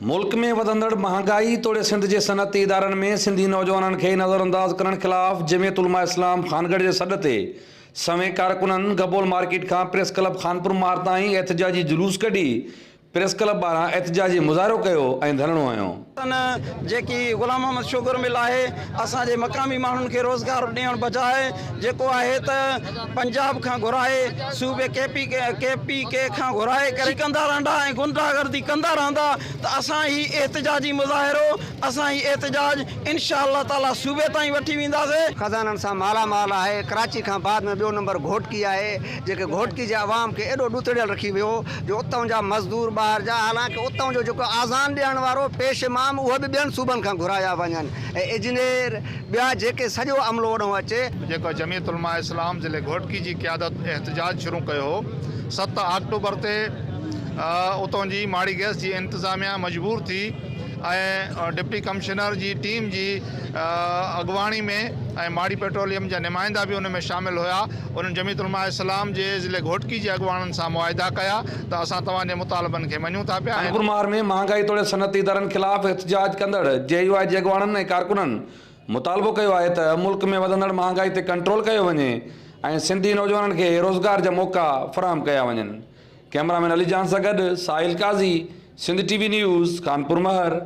ملڪ ۾ وڌندڙ مهانگائي توڙي سنڌ جي صنعتي ادارن ۾ سنڌي نوجوانن کي نظرانداز ڪرڻ خلاف جمعيت علماء اسلام خانڳڙهه جي سڏ تي سوين ڪارڪنن گبول مارڪيٽ کان پريس ڪلب خانپور مهر تائين احتجاجي جلوس ڪڍي پريس ڪلب ٻاهران احتجاجي مظاهرو ڪيو ۽ ڌرڻو هنيو. تن جيڪي غلام محمد شگر مل آهي اسان جي مقامي ماڻهن کي روزگار ڏيڻ بجاء جيڪو آهي ته پنجاب کان گهرائي صوبي ڪي پي ڪي پي ڪي کان گهرائي ڪري ڪندا رهندا ۽ غنڊا گردي ڪندا رهندا ته اسان هي احتجاجي مظاهرو اسان هي احتجاج انشاء الله تعالي صوبي تائين وٺي وينداسي. خزانن سان مالا مال آهي ڪراچي کان بعد ۾ ٻيو نمبر گهوٽڪي آهي جيڪي گهوٽڪي جي عوام کي ايڏو ڏتڙيل رکي ويو جو اتئون جا مزدور ٻاهر جا حالانڪه اتئون جو جيڪو آذان ڏيڻ وارو پيش امام اهي به ٻين صوبن کان گهرايا وڃن ۽ اجنير ٻيا جيڪي سڄو عملو اوڏانهن اچي. جيڪو جمعيت علماء اسلام ضلعي گهوٽڪي جي قيادت احتجاج شروع ڪيو هو ست آڪٽوبر تي اتئون جي ماڙي گئس جي انتظاميا مجبور ٿي ۽ ڊپٽي ڪمشنر جي ٽيم جي اڳواڻي ۾ ۽ ماڙي پيٽروليم جا نمائندا به ان ۾ شامل هيا انهن جمعيت علماء اسلام جي ضلعي گهوٽڪي جي اڳواڻن سان معاهدا ڪيا ته اسان توهان جي مطالبن کي مڃون ٿا پيا ۽. خانپور مهر ۾ مهانگائي توڙي صنعتي ادارن خلاف احتجاج ڪندڙ جي يو آء جي اڳواڻن ۽ ڪارڪنن مطالبو ڪيو آهي ته ملڪ ۾ وڌندڙ مهانگائي تي ڪنٽرول ڪيو وڃي ۽ سنڌي نوجوانن کي روزگار جا موقعا فراهم ڪيا وڃن. ڪئميرا مين علي جان سان گڏ Sahil Qazi, Sindh T V news, Khanpur Mahar.